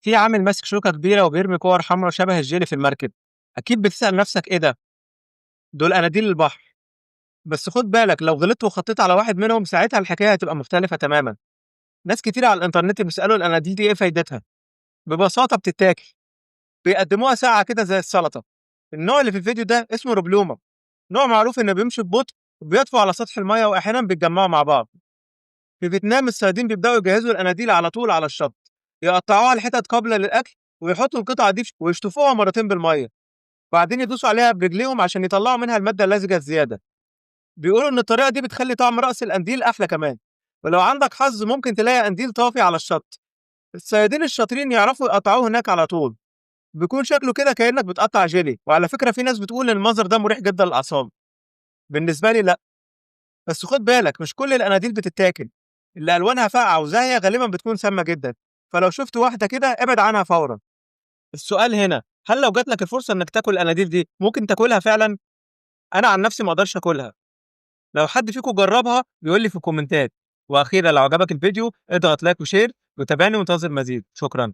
في عامل ماسك شوكة كبيرة وبيرمي كور حمرا شبه الجيلي في المركب. أكيد بتسأل نفسك إيه ده؟ دول قناديل البحر. بس خد بالك، لو غلطت وخطيت على واحد منهم ساعتها الحكاية هتبقى مختلفة تماما. ناس كتير على الإنترنت بيسألوا القناديل دي إيه فايدتها؟ ببساطة بتتاكل، بيقدموها ساقعة كده زي السلطة. النوع اللي في الفيديو ده اسمه روبلوما، نوع معروف إنه بيمشي ببطء وبيطفو على سطح المية، وأحيانا بيتجمعوا مع بعض. في فيتنام الصيادين بيبدأوا يجهزوا القناديل على طول على الشط، يقطعوها لحتت قابلة للأكل ويحطوا القطعة دي ويشطفوها مرتين بالمية، بعدين يدوسوا عليها برجليهم عشان يطلعوا منها المادة اللزجة الزيادة. بيقولوا إن الطريقة دي بتخلي طعم رأس القنديل أحلى كمان. ولو عندك حظ ممكن تلاقي قنديل طافي على الشط. الصيادين الشاطرين يعرفوا يقطعوه هناك على طول، بيكون شكله كده كأنك بتقطع جيلي. وعلى فكرة في ناس بتقول إن المنظر ده مريح جدا للأعصاب، بالنسبة لي لا. بس خد بالك، مش كل القناديل بتتاكل. اللي ألوانها فاقعة وزاهية غالبا بتكون سامة جدا، فلو شفت واحدة كده ابعد عنها فورا. السؤال هنا، هل لو جات لك الفرصة إنك تاكل القناديل دي ممكن تاكلها فعلا؟ أنا عن نفسي ما أقدرش أكلها. لو حد فيكم جربها بيقول لي في الكومنتات. وأخيرا لو عجبك الفيديو اضغط like و share وتابعني وانتظر مزيد. شكرا.